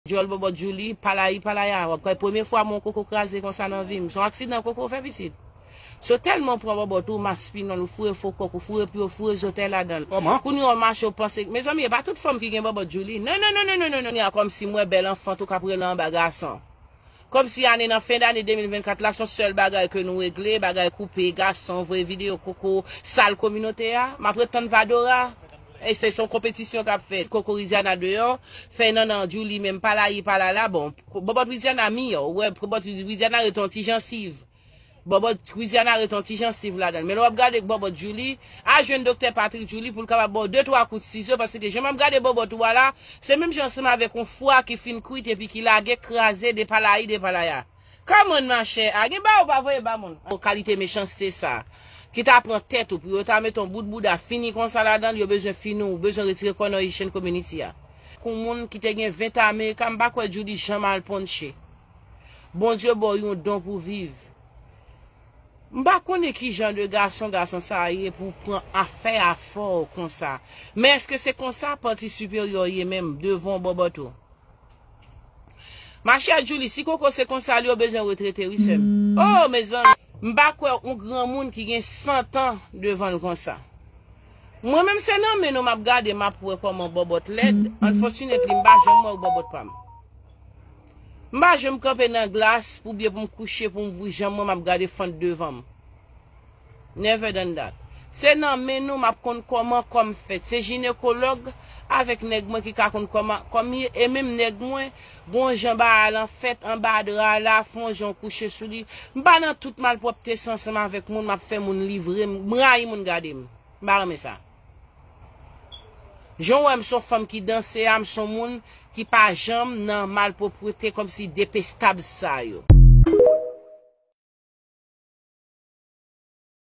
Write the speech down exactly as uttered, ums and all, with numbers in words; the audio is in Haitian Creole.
Djòl bòbòt Djouly, palayi, palaya, w ap kwè premye fwa m wè yon koko kraze konsa nan vi m. Se yon aksidan koko fè pitit. So tèlman w pran bòbòt ou, maspinòl ou, foure fo kòk ou, foure pye w, foure zòtèy ladan l. Kòman? Kounye a w mache w panse, mezanmi, e pa tout fanm ki gen bòbòt Djouly. Non, non, non, non, non, non, non. Kòmsi m wè bèl anfan tou k ap rele anba gason. Kòmsi ane nan fen dane de mil vennkat la, se yon sèl bagay ke nou regle, bagay koupe, gason, voye videyo koko, sal kominote a. M ap ret tann pa Dora. E se, se yon konpetisyon k ap fèt. Koko Ridiana deyò, fè nannan Djouly menm palayi palala. Bon, bòbòt Ridiana miyò, ou wè, bòbòt Ridiana ret yon ti jansiv. Bòbòt Ridiana ret yon ti jansiv ladan l. Men lè w ap gade bòbòt Djouly, al jwenn doktè Patrick Djouly pou l kapab ba w de twa kout sizo, paske jan m ap gade bòbòt ou a la, se menm jan ansanm avèk yon fwa ki fin kwit epi ki lage, kraze, depalayi, depalaya. Kòman, machè? A, gen ba ou pa voye ba moun. Yon kalite mechanste sa. Ki ta pran tèt ou pou yo ta mete yon bout bouda fini konsa ladan l, yo bezwen fini w, ou bezwen retire kò nan Haitian community a. Kon moun ki te gen ven ta America, m pa kwè Djouly janm al ponche. Bondye ba w yon don pou viv. M pa konnen ki jan de gason gason sa a ye pou w pran afè a fò konsa. Men èske se konsa pati siperyè w ye menm devan w bòbòt ou? Machè Djouly, si koko se konsa li, yo bezwen retrete wi sè m. Oh, mezanmi, m pa kwè yon granmoun ki gen san tan devan l konsa. Mwen menm se nan men nou m ap gade, m ap wè kòman bòbòt lèd. Unfortunately, m pa janm wè bòbòt pa m. M pa janm kanpe nan glas pou byen pou m kouche, pou m ouvri janm mwen, m ap gade fant devan m. Never done that. Se nan men nou m ap konn kòman kò m fèt. Se jinekològ avèk nèg mwen ki ka konn kòman kò m ye. E menm nèg mwen, gon jan bagay lan fèt anba dra la, fè yon jan w kouche sou li. M pa nan tout malpwòpte sa ansanm avèk moun, m ap fè moun livre m. M rayi moun gade m. M pa renmen sa. Jan w wè m se yon fanm ki danse a, m se yon moun ki pa janm nan malpwoprete kòmsi depestab sa yo.